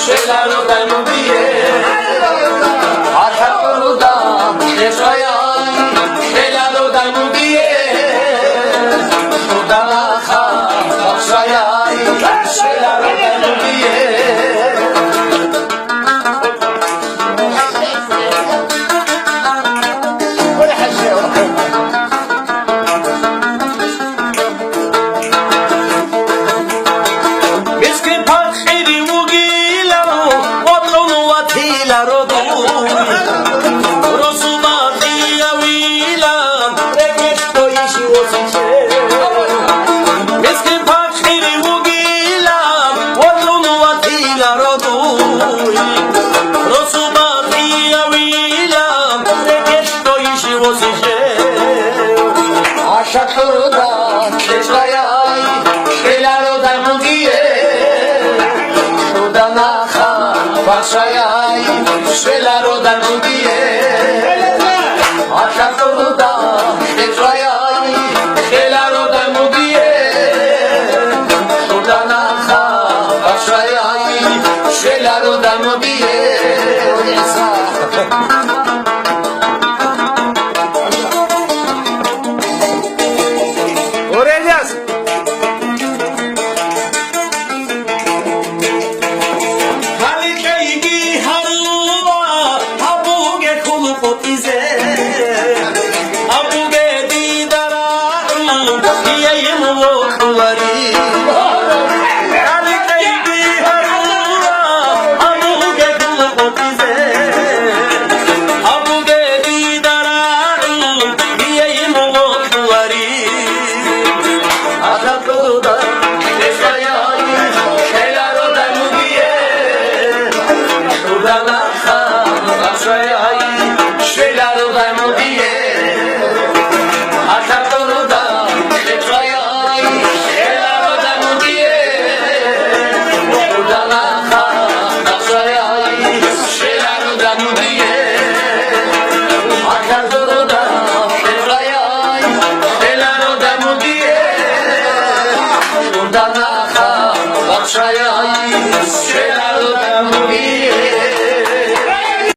შელა რო დამოდიე აშაკროდა შეწვაიაი შელა რო დამოდიე შუდანახა ბახშაიაი შელა რო დამოდიე. ولا حاجة. მისკი ფახირი უგილაო ოთხონუა თილა როდუ როსუმატია ვილა რეკეტო ისი ოციჩე მისკი ფახირი უგილა ოთხონუა თილა როდუ როსუმატია ვილა რეკეტო ისი ოციჩე აშაკროდა შეჭაიაი შელარო დამოდიე შუდანახა ბახშაიაი შელარო დამოდიე აშაკროდა შეჭაიაი შელარო დამოდიე შუდანახა ბახშაიაი შელარო დამოდიე. Aurelias. ხალიყეიგი ჰარუა აბუგე ხულუყოტიზე აბუგე დიდარა იეიმო ხულარი ხალიყეიგი ჰარუა აბუგე ხულუყოტიზე აბუგე დიდარა იეიმო ხულარი აშაკროდა შესაიაი ხელარო დამუდიე შუდანახა ბახშაიაი შელარო დამუდიე აშაკროდა შეწვაიაი ხელარო დამუდიე შუდანახა ბახშაიაი შელარო დამუდიე აშაკროდა შეწვაიაი ხელარო დამუდიე შუდანახა ბახშაიაი.